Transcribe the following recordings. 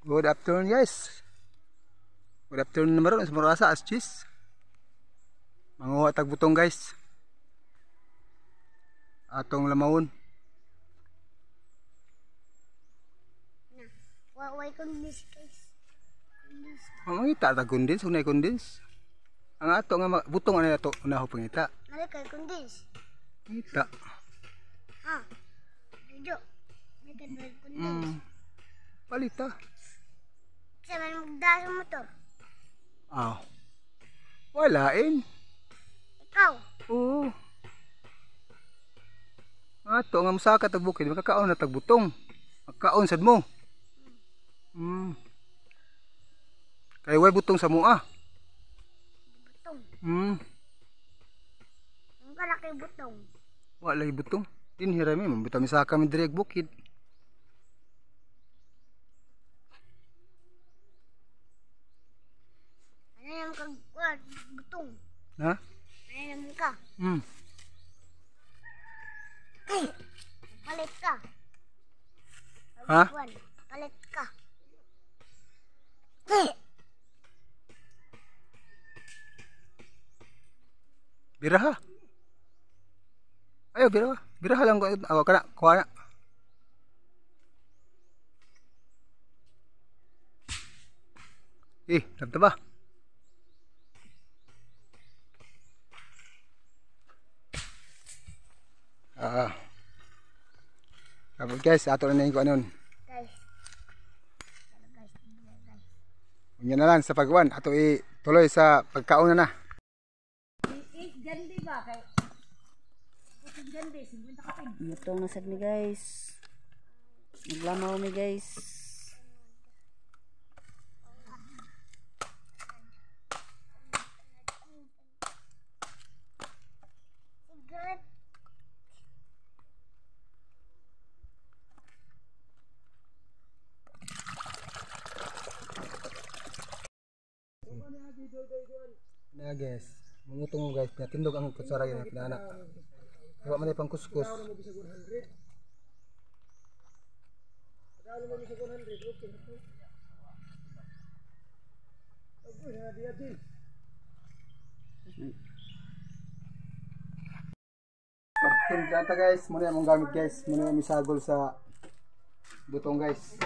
Good afternoon, guys. Good afternoon naman ron sa Marasa as cheese. Manguha tag butong, guys. Atong lamawon. Na. Wa way kundis, guys. Kundis. Mangita tag kundins, unay kundins. Ang ato nga butong ano ato unaho pangita. Mali kay kundis. Pangita. Ha. Jojo. May kay kundis. Palita. Sa man magdala sa motor. Ah. Walain. Ikaw. Oo. Ato nga musaka tag bukid makakaon na tag butong. Magkaon sad mo. Kay way butong sa mua. Butong. Ang kalaki butong. Wa lagi butong. Dinhi ra mi mabutang misaka mi diri bukid. Ano naman kag wa butong? Ha? Ano naman ka? Palit ka. Ha? Kuwan, palit ka. Biraha. Ayo biraha. Biraha lang ko. Ako kana, kuha na. Eh, nabta ba? Ah. Tapos guys, ato na yung anon. Guys. Guys, guys. Unya na lang sa pagwan, ato i-tuloy sa pagkaon na na. Gandi ba kay Gandi, 50 kapin. Mutong na sad mi, guys. Naglamaw mi, guys. Cigarette. Na guys, mangutong mo guys, pinatindog ang kutsara yun, pinaanak. Gawa man pang kuskus. Magtimpla ta guys, muna among gamit guys, muna yung misagol sa butong guys.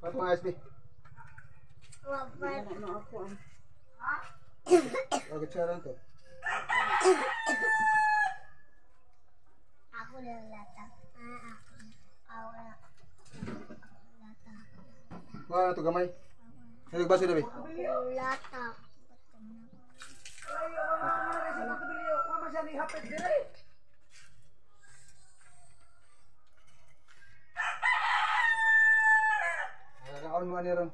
Ano mga SB? Wa pa. Ano ako ang O, kutsara to. Ako lang lata. Ah, ako. Ako lang. Lata. Wala na to gamay. Ay, baso na ba? Ako lata. Nakakaon mo ani ron.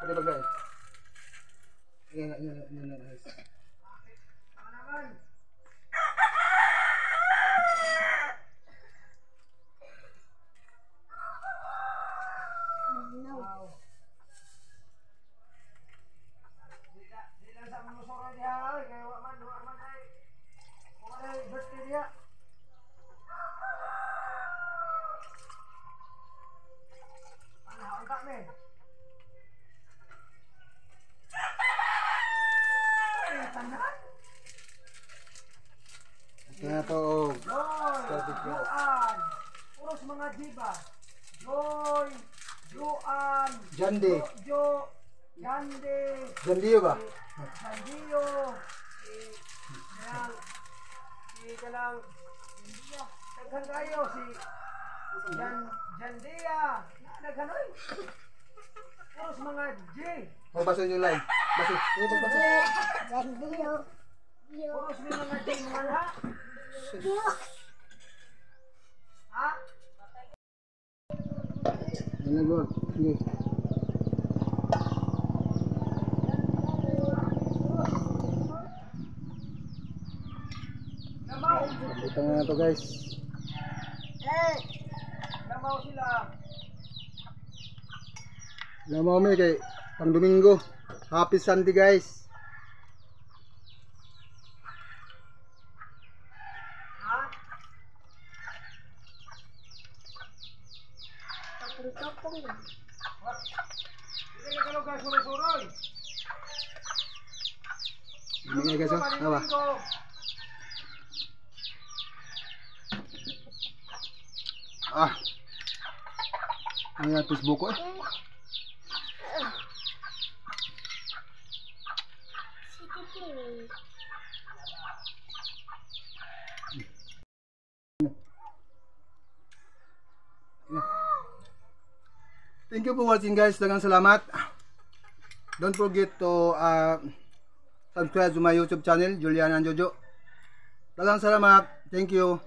Pwede ba guys? Yan, yan, yan, yan, guys. No. Ito na to, oh. Joan. Puros mga diba. Joy, Joan, Jande. Jo, Jande, Jandiyo ba? Jandio, si kanang, si kanang, daghan kayo, si Jan, Jandia, na daghan oy. Puros mga J. Oh, baso yung line. Baso. Oh, baso. Jandiyo. Yo. Puros may mga J mga ha. Yo. Ha? Ano, Lord? Sige. Butang na to guys. Eh. Lamaw sila. Lamaw mi kay pang Domingo. Happy Sunday, guys. Ha? Tapong-tapong na. Hindi ka kalugar suroy-suroy. Hindi guys, oh. Tawa. Domingo. Ah. Ang yan, Facebook ko eh. City TV. Thank you for watching, guys. Daghang salamat. Don't forget to subscribe to my YouTube channel, Julian and Jojo. Daghang salamat. Thank you.